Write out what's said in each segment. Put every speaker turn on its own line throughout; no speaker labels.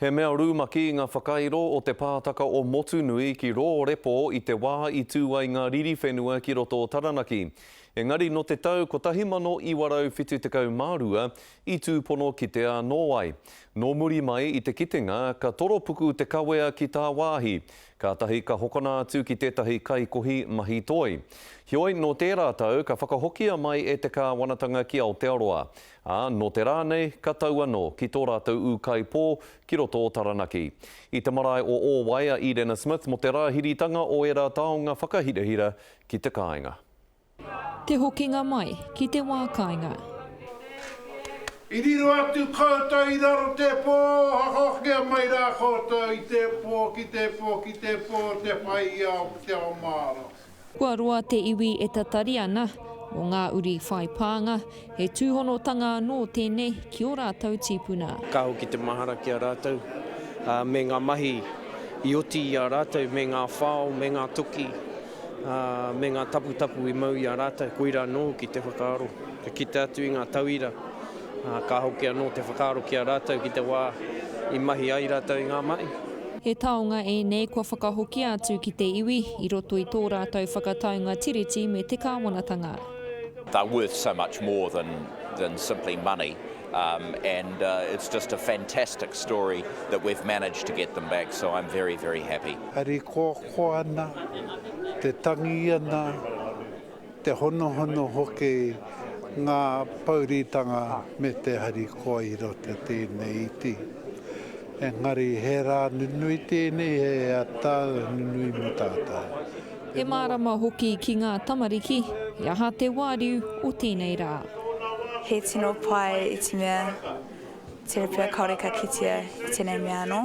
He mea rumaki ngā whakairo o te pātaka o Motunui ki rō repo i te wā i tū ai ngā riri whenua ki roto o Taranaki. Engari nō te tau 1972 i tūpono kitea anō ai. Nō muri mai i te kitenga ka toropuku te kawea ki tāwāhi, kātahi ka hokona atu ki tētahi kaikohi mahi toi. Heoi, nō tērā tau ka whakahokia mai e te kāwanatanga ki Aotearoa. Ā, nō te rā nei, ka tau anō ki tō rātou ūkaipō ki roto o Taranaki. I te marae o Ōwai a Īrena Smith mō te rāhiritanga o ērā taonga whakahirahira ki te kāinga.
Te hokinga mai ki te wā kāinga.
I riro atu koutou i raro te pō, whakahokia mai rā koutou i te pō, ki te pō, ki te pō, te whai i ao, ki te ao mārama.
Kua roa te iwi e tatari ana mō ngā uri whai pānga, he tūhonotanga anō tēnei ki ō rātou tīpuna.
Ka hoki te mahara ki a rātou, ā, me ngā mahi i oti i a rātou, me ngā whao, me ngā toki, ā, me ngā taputapu i mau i a rātou. Koirā anō hoki te whakaaro, ka kite atu i ngā tauira, ā, ka hoki anō te whakaaro ki a rātou ki te wā i mahi ai rātou i ngā mahi.
He taonga ēnei kua whakahokia atu ki te iwi i roto i tō rātou whakataunga tiriti me te kāwanatanga.
They're worth so much more than than simply money and it's just a fantastic story that we've managed to get them back so I'm very very happy.
Harikoakoa ana, te tangi ana, Te honohono hoki ngā pouritanga me te harikoa i roto tēnei iti. Engari he rā nunui tēnei, he ata nunui mō tātou.
He mārama hoki ki ngā tamariki he aha te wāriu o tēnei rā.
He tino pai i te mea tera pea kaore ka kitea i tenei mea anō.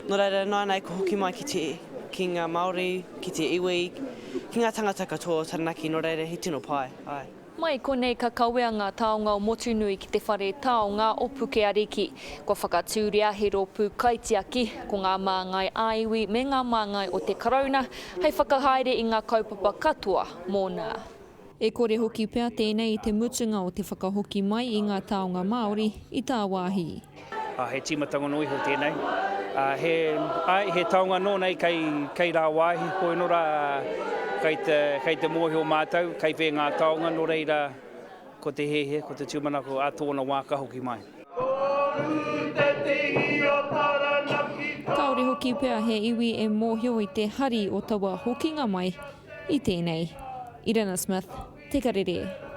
Nō reira, nāianei ka hoki mai ki te, ki ngā Māori, ki te iwi, ki ngā tangata katoa o Taranaki, nō reira he tino pai, āe.
Mai konei ka kawea ngā taonga o Motunui ki te whare taonga o Puke Ariki. Kua whakatūria he rōpū kaitiaki, ko ngā māngai ā-iwi me ngā māngai o te Karauna hei whakahaere i ngā kaupapa katoa mōna. E kore hoki pea tēnei i te mutunga o te whakahoki mai i ngā taonga Māori i tāwāhi.
Ā, he tīmatanga noa iho tēnei. Ā, he, āe, he taonga anō nei kei, kei rāwāhi, hoi anō rā, kei te, kei te mōhio mātou, kei whē ngā taonga, nō reira, ko te hiahia, ko te tūmanako, ā tōna wā ka hoki mai.
Kāore hoki pea he iwi e mōhio i te hari o taua hokinga mai i tēnei. Irena Smith, Te Karere.